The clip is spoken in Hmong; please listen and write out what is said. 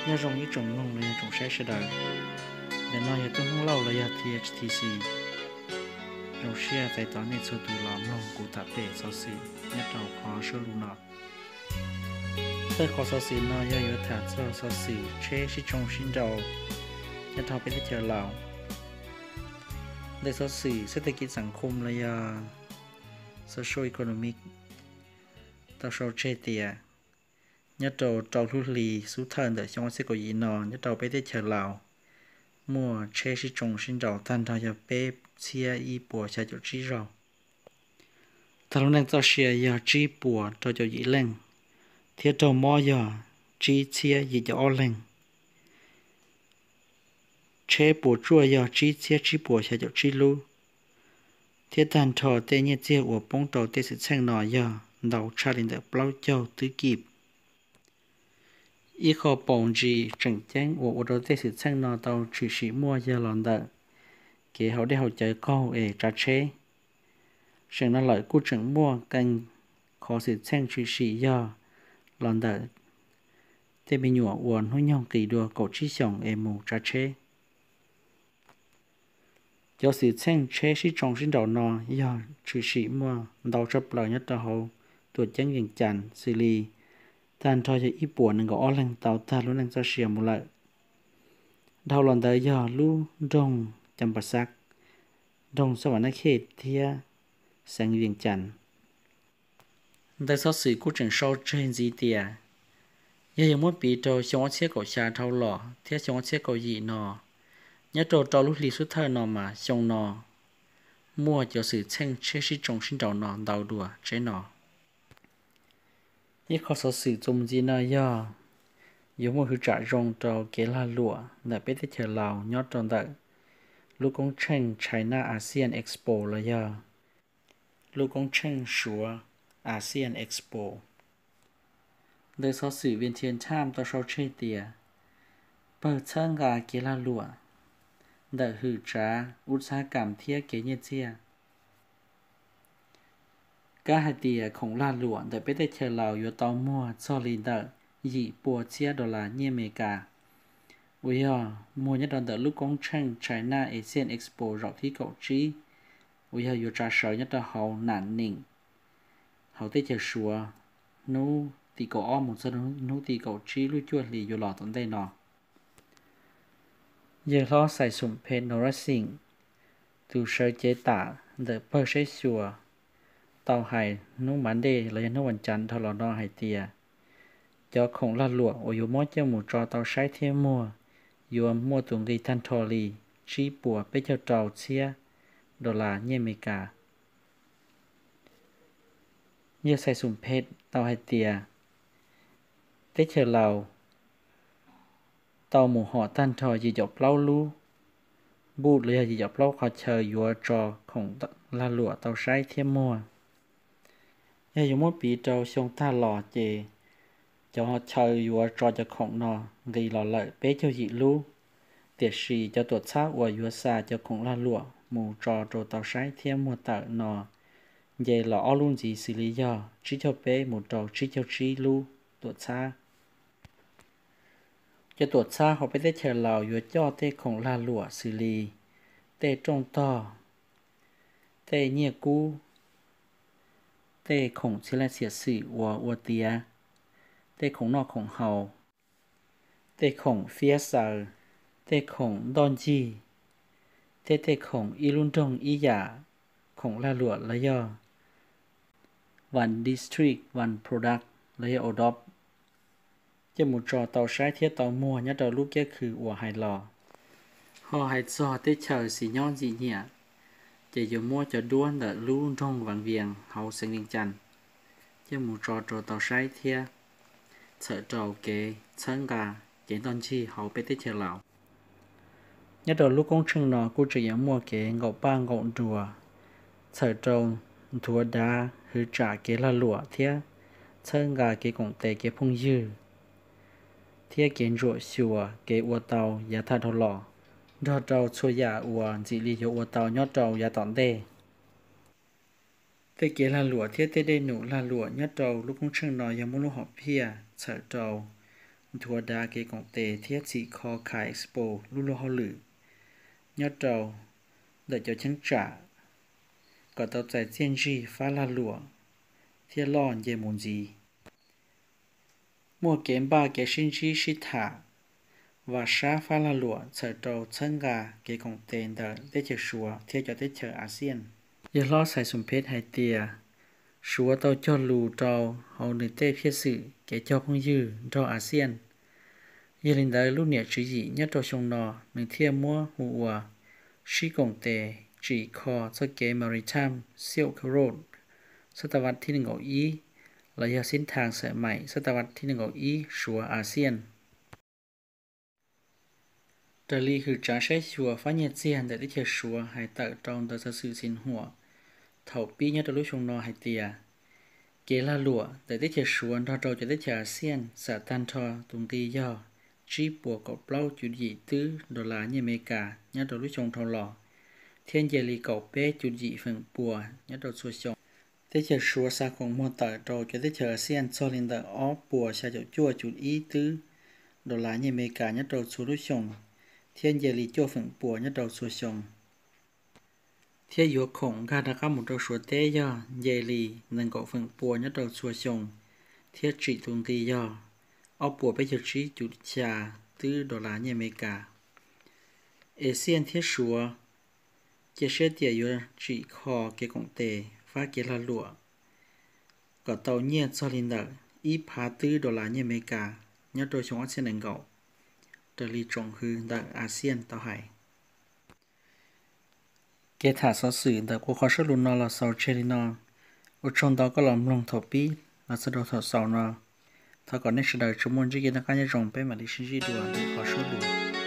Nyob zoo ib tsoom mloog los yog tsoom saib sawv daws. Ntawm no yog Tub Hmoob Lauj los yog T H T C. Zoo siab txais tos nej txhua tus los mloog kuv tham pem xov xwm nyob rau qhov suab lus no. Txawm qhov xov xwm no yog yuav tham txog xov xwm tsheb sib tsoo sib nraus nyob rau peb teb chaws Laus. Ntawm xov xwm xab tes kiv txam khum los yog social economic tau sau tseg tias nyob rau rau lub hlis xub thawj ntawm xyoo ob txhiab kaum yim no nyob rau peb teb chaws Laus muaj tsheb sib tsoo sib nraus tag nrho yog peb txhiab ib puas xya caum tsib zaug. Tag lub neej txoj sia yog tsib puas rau caum yim leej, thiab raug mob yog tsib txhiab yim caum ob leeg. Tsheb puas tsuaj yog tsib txhiab tsib puas xya caum tsib lub, thiab tag nrho tej nyiaj txiag uas poob rau tej xwm txheej no yog ntau tshaj li ntawm plaub caug twb kib. Ib qho paus ntsis tseem ceeb uas ua rau tej xwm txheej no tau tshwm sim muaj yog los ntawm kev haus dej haus cawv qaug es tsav tsheb. Seem no lawm kuj tseem muaj qee qhov xwm txheej tshwm sim yog los ntawm tej me nyuam uas hnub nyoog qis dua kaum tsib xyoos es mus tsav tsheb. Cov xwm txheej tsheb sib tsoo sib nraus no yog tshwm sim muaj ntau tshaj plaws nyob rau hauv tuam ceeb Vees Cas xws li tag nrho yog ib puas nees nkaum ob leeg tau tag lub neej txoj sia mus lawm. Dhau los ntawd yog lub nroog Cas Pas Xav, nroog Xab Vas Nab Khej thiab xeev Vees Cas. Ntawm xov xwm kuj tseem sau tseg ntxiv tias yog yuav muab piv rau xyoo ob txhiab kaum xya dhau los thiab xyoo ob txhiab kaum yim no, nyob rau rau lub hli xub thawj no mas xyoo no muaj cov xwm txheej tsheb sib tsoo sib nraus no ntau dua tsheb no. Ib qho xov xwm txuas mus ntxiv no yog yuav muaj hwv tsam zoo rau kev lag luam ntawm peb teb chaws Laus nyob rau ntawm lub koob tsheej China ASEAN Expo los yog lub koob tsheej Suav ASEAN Expo. Ntawm xov xwm Vientiane Times tau sau tseg tias pawg txhawb nqa kev lag luam ntawm hwm tsav ub txhab kam thiab kev nyiaj txiag kab hais tias khoom lag luam ntawm peb teb chaws Laus yuav tau muag txog li ntawm yim pua txhiab dollar nyiaj Amelikas, uas yog muag nyob rau ntawm lub koob tsheej China ASEAN Expo zaum thib kaum tsib, uas yog yuav tsa sawv nyob rau hauv Nam Ninh, hauv teb chaws Suav, hnub tim kaum ob mus txog hnub tim kaum tsib lub cuaj hli yuav los tom ntej no. Yawg hlob Xais Xoom Phem Noraxin, tus sawv cev tam ntawm pawg saib xyuas, tau hais hnub Monday los yog hnub vas cas dhau los no hais tias cov khoom lag luam uas yuav muab coj mus tso tau saib thiab muag yuav muaj tus nqi tag nrho li tsib puas peb caug rau txhiab dollar nyiaj Amelikas. Yawg Xais Xoom Phem tau hais tias teb chaws Laus tau mus hom tag nrho yim caum plaub lub npuj los yog yim caum plaub qhov chaw yuav tso khoom lag luam tau saib thiab muag. Yog yuav muab piv rau xyoo tag los ces cov chaw yuav tso cov khoom no nqis los lawm peb caug yim lub, tiam sis cov tuam txhab uas yuav xa cov khoom lag luam mus tso rau tau saib thiab muag tawm no nce los ob lub ntxiv xws li yog tsib caug peb mus rau tsib caug tsib lub tuam txhab. Cov tuam txhab hauv peb teb chaws Laus yuav coj tej khoom lag luam xws li tej rooj tog, tej nyiaj kub, tej khoom txhia leej txhia xwm uas ua tiav, tej khoom noj khoom haus, tej khoom fiab xaws, tej khoom ntoj ncig, thiab tej khoom ib lub nroog ib yam khoom lag luam los yog One District, One Product los yog ODOP, coj mus tso tau saib thiab tau muag nyob rau lub kiab khw uas hais los. Ho hais txog teb chaws xis nyob ntxim nyiam, ces yuav muab cov duab ntawm lub nroog Vas Vias hauv xeev Vias Cas coj mus tso rau tau saib thiab txhawm rau kev txhawb nqa kev ntoj ncig hauv peb teb chaws Laus. Nyob rau lub koob tsheej no kuj tseem yuav muaj kev nqaum paj nqaum nruas txhawm rau nthuav dav hwv tsam kev lag luam thiab txhawb nqa kev koom tes kev phooj ywg thiab kev ntsuam xyuas kev ua tau yav tag dhau los, nrog rau txhua yam uas ntxim li yuav ua tau nyob rau yav tom ntej. Tej kev lag luam thiab tej dej num lag luam nyob rau lub koob tsheej no yog muaj lub hom phiaj txhawm rau nthuav dav kev koom tes thiab txhim kho Khai Expo lub luag hauj lwm nyob rau ntawm cov cheeb tsam kom tau txais txiaj ntsig fab lag luam thiab loj nce mus ntxiv. Muaj kev npaj kev sib ntsib sib tham, vam sab fab lag luam txhawm rau txhawb nqa kev koom tes ntawm teb chaws Suav thiab cov teb chaws ASEAN. Yawg hlob Xais Xoom Phev hais tias, Suav tau cog lus rau hauv nws tej phiaj xwm kev cog phooj ywg nrog ASEAN. Yog li ntawd lub niam tswv yim nyob rau xyoo no nws thiaj muab hu ua sib koom tes tsim kho txoj kev Maritime Silk Road, xab ta vat thib nees nkaum ib, los yog xib thas xawm maim xab ta vat thib nees nkaum ib Suav ASEAN. Raws li hwm tsav saib xyuas fab nyiaj txiag ntawm teb chaws Suav hais tawm rau ntawv xov xwm Xinhua thaum pib nyob rau lub xyoo no hais tias, kev lag luam ntawm teb chaws Suav nrog rau cov teb chaws ASEAN xam tag nrho tus nqi yog tsib puas kaum plaub cuv yim twb dollar nyiaj Amelikas nyob rau lub xyoo dhau los, thiab nce li kaum peb cuv yim feem pua nyob rau txhua xyoo. Teb chaws Suav xa khoom muag tawm rau cov teb chaws ASEAN txog li ntawm ob puas xya caum cuaj cuv ib twb dollar nyiaj Amelikas nyob rau txhua lub xyoo, thiab nce li cuaj feem pua nyob rau txhua xyoo, thiab yuav khoom nkag rov qab mus rau Suav teb yog nce li nees nkaum feem pua nyob rau txhua xyoo, thiab tsim tus nqi yog ob puas peb caug tsib cuv xya twb dollar nyiaj Amelikas. ASEAN thiab Suav cia siab tias yuav tsim kho kev koom tes fab kev lag luam kom tau nyiaj txog li ntawm ib phav twb dollar nyiaj Amelikas nyob rau xyoo ob txhiab nees nkaum, raws li tsoom hwv ntawm ASEAN tau hais. Kev tham xov xwm ntawm kuv qhov suab lus no los xaus tseg li no. Ua tsaug ntau koj los mloog thaum pib los txog rau thaum xaus no. Thov kom nej sawv daws tsuas muaj ntsib kev noj qab nyob zoo, peb mam li sib ntsib dua ntawm qhov suab lus.